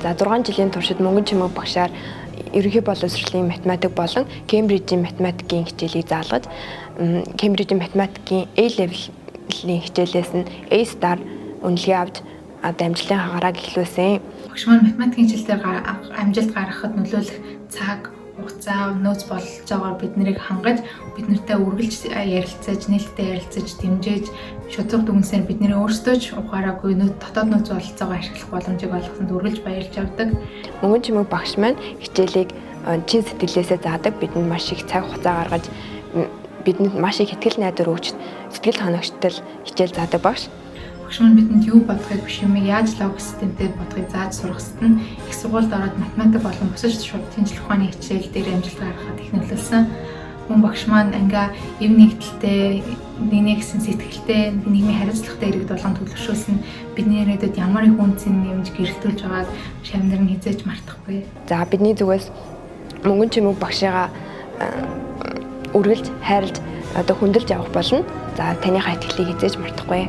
За 6 жилийн туршид Мөнгөн Чимэг багшаар ерөнхий боловсролын математик болон Кембрижийн математикийн хичээлийг заалгаж, Кембрижийн математикийн A level-ийн хичээлээс нь A star үнэлгээ авч одоо амжилтын хагарааг эхлүүлсэн. Багш маань математикийн хичээл дээр амжилт гаргахад нөлөөлөх цаг, хугацаа, нөөц бололцоогоор бид нарыг хангаж, бид нартай үргэлж ярилцаж, нээлттэй ярилцаж, дэмжиж, шудраг дүгнсээр бидний өөрсдөө ч ухаараагүй дотоод нөөц бололцоогоо ашиглах боломжийг олгосонд үргэлж баярлж явдаг. Мөнгөн Чимэг багш маань хичээлийг чин сэтгэлээсээ заадаг, бидэнд маш их цаг хугацаа гаргаж, бидэнд маш их ихтгэл найдвар өгч, сэтгэл ханагчтай хичээл заадаг багш. Багш маань бидэнд юу бодохыг биш юм яаж логик системтэй бодохыг зааж сургасан нь их сургуульд ороод математик болон бусад шинжлэх ухааны хичээл дээр амжилт гаргахад их нөлөөлсөн. Мөн багш маань ангаа эв нэгдэлтэй, нэг нэгсэн сэтгэлтэй, нийгмийн хариуцлагатай иргэд болгон төлөвшүүлсэн бидний ирээдүйд ямар их үнцэн нэмж гэрэлтүүлж байгааг шавнар нь хизээж мартахгүй. За бидний зүгээс Мөнгөн Чимэг багшигаа үргэлж хайрлж одоо хүндэлж явах болно. За таныхаа итгэлийг хизээж мартахгүй.